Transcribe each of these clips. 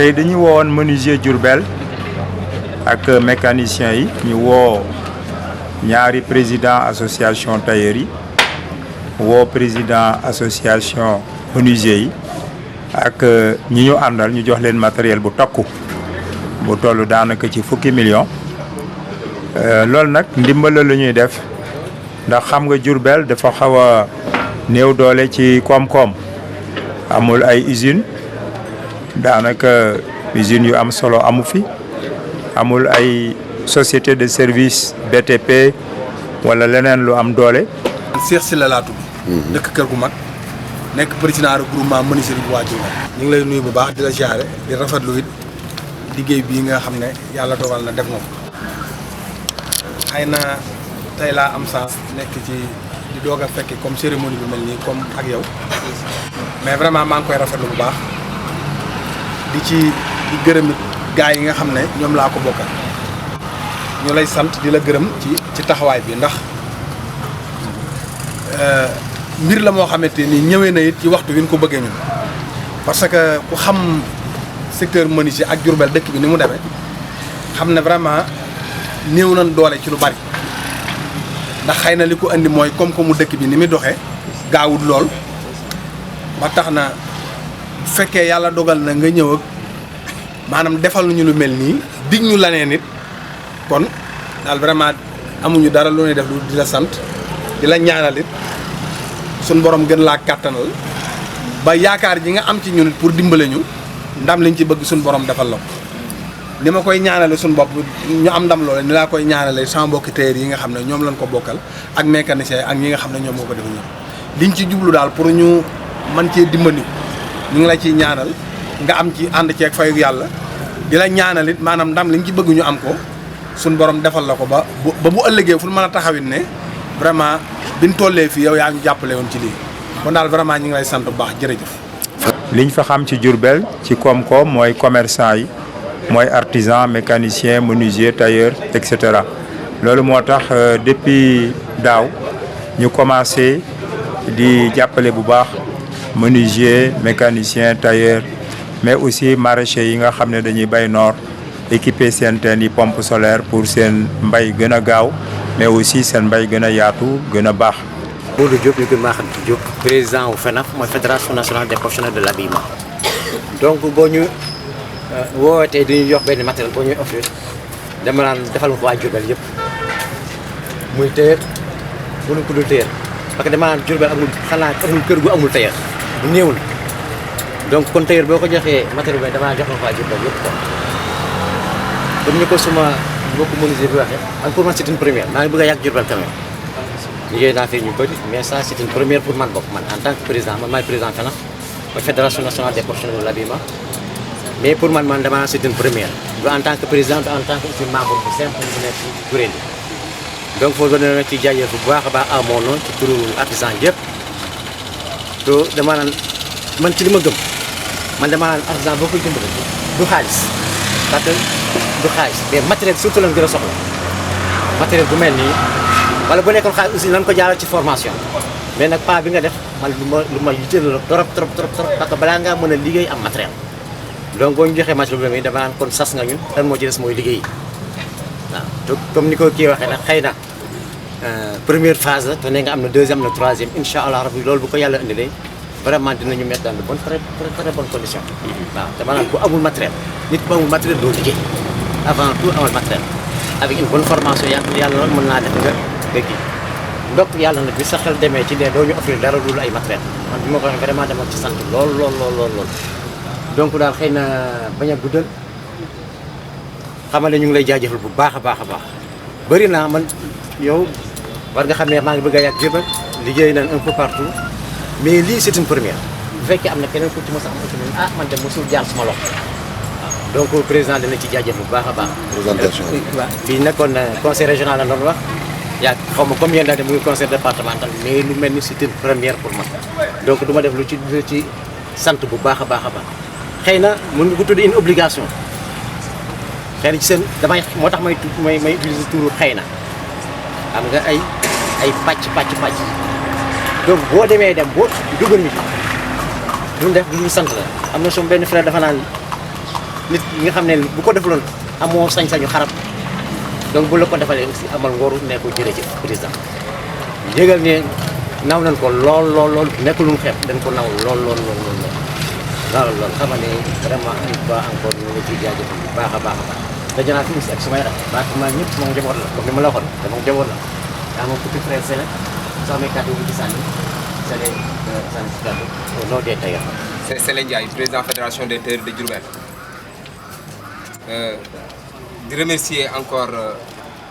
tey dañu woon menuisier Diourbel ak mécanicien yi ñu woo ñaari président association tailleur yi woo président association menuisier yi ak ñi ñu àndal ñu jox leen matériel bu takku bu toll daanaka ci fukki million loolu nag ndimbal la ñuy def ndax xam nga Diourbel dafa xaw a néew doole ci koom-koom amul ay usine daanaka usines yu am solo amu fi amul ay société de service BTP wala leneen lu am doole. Cheikh Sylla laa tudd. dëkk kër gu mag nekk président regroupement menuisier bu waa Diourbel. ñu ngi lay nuyu bu baax di la jaare di rafetlu it liggéey bii nga xam ne yàlla dogal na def nga ko. xëy na tey laa am chance nekk ci di doog a fekki comme cérémonie bu mel nii comme ak yow mais vraiment maa ngi koy rafetlu bu baax di gërëm it gars yi nga xam ne ñoom laa ko bokkal ñu lay sant di la gërëm ci taxawaay bi ndax mbir la moo xamante ni ñëwee na it ci waxtu wi ñu ko bëggee ñun parce que ku xam secteur menuisier ak Diourbel dëkk bi ni mu demee xam ne vraiment néew nañ doole ci lu bari ndax xëy na li ko andi mooy koom-koomu dëkk bi ni muy doxee gaawut lool ba tax na bu fekkee yàlla dogal na nga ñëw ak maanaam defal nañu lu mel nii dig ñu lanee nit kon daal vraiment amuñu dara lu ñuy def lu di la sant di la ñaanal it suñ borom gën laa kàttanal ba yaakaar ji nga am ci ñun pour dimbale ñu ndam liñ ci bëgg suñ borom defal la ko ni ma koy ñaanale suñ bopp ñu am ndam loole ni laa koy ñaanale sama mbokki tailleur yi nga xam ne ñoom lañ ko bokkal ak mécanicien ak ñi nga xam ne ñoom moo ko def ñëpp liñ ci jublu daal pour ñu man cee dimbali ñu ngi la ciy ñaanal nga am ci ànd ceeg fayu yàlla di la ñaanal it maanaam ndam liñ ci bëgg ñu am ko suñ borom defal la ko ba bu ëllëgee fu mën a taxawit ne vraiment biñ tollee fii yow yaa ñu jàppale woon ci lii kon daal vraiment ñu ngi lay sant bu baax jërëjëf. liñ fa xam ci Diourbel ci koom-koom mooy commerçant yi mooy artisan mécanicien menuisier tailleur et cetera loolu moo tax depuis daaw ñu commencé di jàppale bu baax menuisier mécanicien tailleur mais aussi maraîchers yi nga xam ne dañuy bay noor équiper seen teen yi pompe solaire pour seen mbay gën a gaaw mais aussi seen mbay gën a yaatu gën a baax. Modou Diop ñu gën maa xam ci Diop président wu FENAF mooy fédération nationale des professionnels de l'habillement donc boo ñu woowatee dañuy jox benn matériel boo ñuy offrir dama naan defal nga ko waa Diourbel yëpp muy tailleur mënuñ ko dul tailleur parce que dama naan Diourbel amul xanaa amul kër gu amul tailleur bu néew na donc kon tailleur boo ko joxee matériel bi damaa jox nga ko waa Diourbel yëpp quoi comme ni ko suma mbokku menuisier bi waxee ak pour man c'est une première maa ngi bëgg a yàgg Diourbel quand même liggéey naa fi ñu bëri mais ça c'est une première pour man bokk man en tant que président man maay président FENAF mooy fédération nationale des professionnels de l'habillement mais pour man dama c'est une première du en tant que président du en tant que aussi membre bu simple bu nekk ci kuréel yi donc foo doon na ci jaajëf bu baax a baax à mon nom ci turu artisan yëpp to dama naan man ci li ma gëm man dama naan artisan boo koy dimbali du xaalis parce que du xaalis mais matériel surtout lañ gën a soxla matériel bu mel nii wala bu nekkoon xaalis aussi nañ ko jaaral ci formation mais nag pas bi nga def man lu ma yitteel la trop parce que balaa ngaa mën a liggéey am matériel donc boo ñu joxee matériel bi dama naan kon sas nga ñu lan moo ci des mooy liggéey waaw te comme ni ko kii waxee nag xëy na première phase la te ne nga am na deuxième am na troisième incha allah rabbi loolu bu ko yàlla indilee vraiment dinañu mettre dans de bonnes très bonnes conditions waaw dama naan ku amul matériel nit ku amul matériel doo liggéey avant tout amal matériel avec une bonne formation yàlla loolu mën naa def nga kii donc yàlla nag bi sa xel demee ci ne doo ñu offrir dara dul ay matériel man bi ma ko waxee vraiment dama ci sant lool donc daal xëy na bañ a guddal xamal ne ñu ngi lay jaajëfal bu baax a baax bëri naa man yow war nga xam ne maa ngi bëgg a yàgg Diourbel liggéey nañ un peu partout mais lii c'est une première bu fekkee am na keneen ku ci mos a am aussi man de mosul jaar suma loxo waaw donc président dina ci jaajëf bu baax a baax. présentation waaw fii nekkoon conseil régional la doon wax yaa xaw ma combien d'années mu ngi conseil départemental mais lu mel ni c'est une première pour man donc du ma def lu ci sant bu baax a baax xëy na mën nga ko tudd une obligation xëy na ci seen damay moo tax may utiliser turu xëy na am nga ay pàcc donc boo demee dem boo dugal ñu duñ def lu ñu sant la am na sama benn frère dafa naan nit ñi nga xam ne bu ko defuloon amoo sañ-sañu xarab donc bu la ko defalee aussi amal ngoru ne ko jërëjëf président yëgal ne naw nañ ko lool nekkul lu mu xeeb dañ ko naw lool xam ne vraiment une fois encore ñu ngi ciy jaajëfal bu baax a baax daje naa fi aussi ak sumay rak baax ma ñëpp sama njaboot la comme ni ma la waxoon dama njaboot la daa moom petit frère Sélé soo amee kàddu bu ci sànni Sélé sànni si kàddu au nom des tailleurs. C'est Sélé Ndiaye, président fédération des tailleurs de Diourbel. Di remercier encore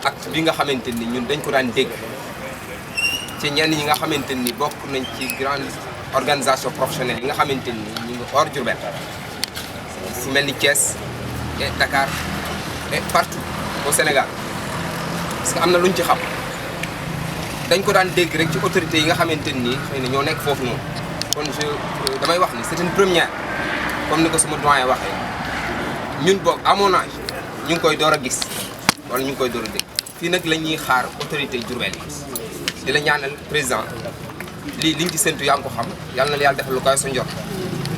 acte bi nga xamante ni ñun dañ ko daan dégg ci ñenn ñi nga xamante ni bokk nañ ci grande organisation professionnelle yi nga xamante ni ñu ngi hors Diourbel fu mel ni Thiès et Dakar et partout au Sénégal parce que am na lu ñu ci xam dañ ko daan dégg rek ci autorités yi nga xamante ni xëy na ñoo nekk foofu noonu kon damay wax ni c'est une première comme ni ko sama doyen waxee ñun boog à mon âge ñu ngi koy door a gis wala ñu ngi koy door a dégg fii nag la ñuy xaar autorité Diourbel yi di la ñaanal président lii liñ ci séntu yaa ngi ko xam yàlla na la yàlla defal lu koy sa njort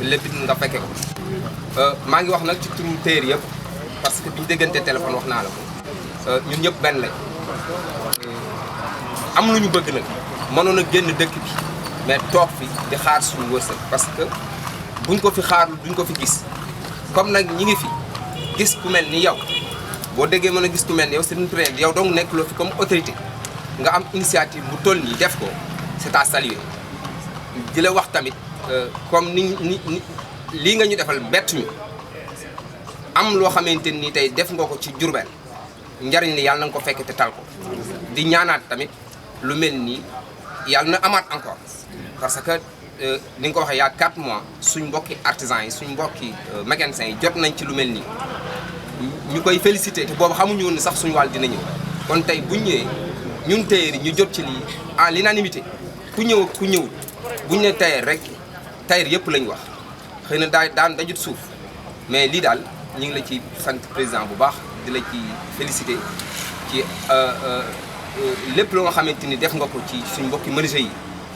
lépp it nga fekke ko maa ngi wax nag ci turu téer yëpp parce que biñu déggante téléphone wax naa la ko ñun ñëpp benn lañ am lu ñu bëgg nag mënoon a génn dëkk bi mais toog fi di xaar suñu wërsëg parce que buñ ko fi xaarul duñ ko fi gis comme nag ñi ngi fi gis ku mel ni yow boo déggee mën a gis ku mel ni yow c'est une première yow donc nekk loo fi comme autorité nga am initiative bu toll nii def ko c'est à saluer di la wax tamit comme ni lii nga ñu defal bett ñu am loo xamante ni tey def nga ko ci Diourbel njariñ li yàlla na nga ko fekk te tal ko di ñaanaat tamit lu mel nii yàlla na amaat encore parce que ni nga ko waxee y a 4 mois suñ mbokki artisans yi suñ mbokki mécaniciens yi jot nañ ci lu mel nii ñu koy féliciter te boobu xamuñu woon ni sax suñu wàll dina ñëw kon tey buñ ñëwee ñun tailleur yi ñu jot ci lii en l'unanimité ku ñëw ku ñëwul buñ ne tailleur rek tailleur yëpp lañ wax xëy na daan dajut suuf mais lii daal ñu ngi la ci sant président bu baax di la ci féliciter ci lépp loo nga xamante ni def nga ko ci suñ mbokki menuisier yi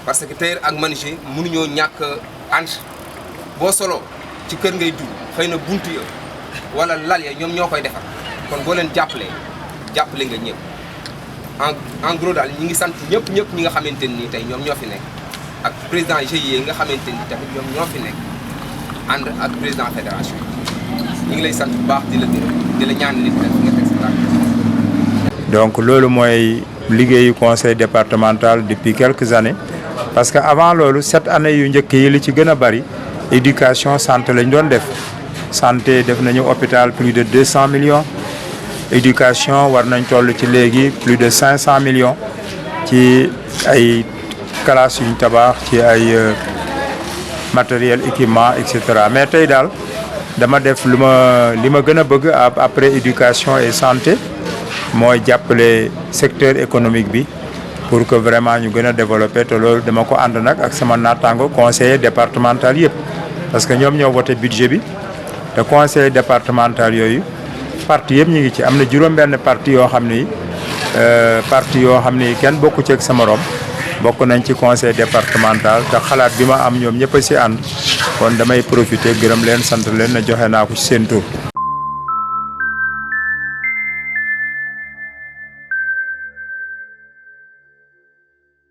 parce que tailleur ak menuisier mënuñoo ñàkk ànd boo solo ci kër ngay dugg xëy na buntu ya wala lal ya ñoom ñoo koy defar kon boo leen jàppale nga ñëpp en gros daal ñi ngi sant ñëpp ñi nga xamante ni tey ñoom ñoo fi nekk ak président GIE nga xamante ni tamit ñoom ñoo fi nekk ànd ak président fédération ñi ngi lay sant bu baax di la gërëm di la ñaan nit nga teg sa donc loolu mooy liggéeyu conseil départemental depuis quelques années parce que avant loolu 7 années yu njëkk yi li ci gën a bari éducation santé lañ doon def santé def nañu hôpital plus de 200 millions éducation war nañ toll ci léegi plus de 500 millions ci ay classes yuñ tabax ci ay matériel équipement et cetera mais tey daal dama def li ma gën a bëgg après éducation et santé mooy jàppale secteur économique bi pour que vraiment ñu gën a développer te loolu dama ko ànd nag ak sama naataango conseiller départemental yëpp parce que ñoom ñoo voté budget bi te conseiller départemental yooyu parti yëpp ñu ngi ci am na juróom-benn parti yoo xam ni kenn bokku ci ak sama morom bokk nañ ci conseil départemental te xalaat bi ma am ñoom ñëpp a si ànd kon damay profiter gërëm leen sant leen na joxe naa ko ci seen tur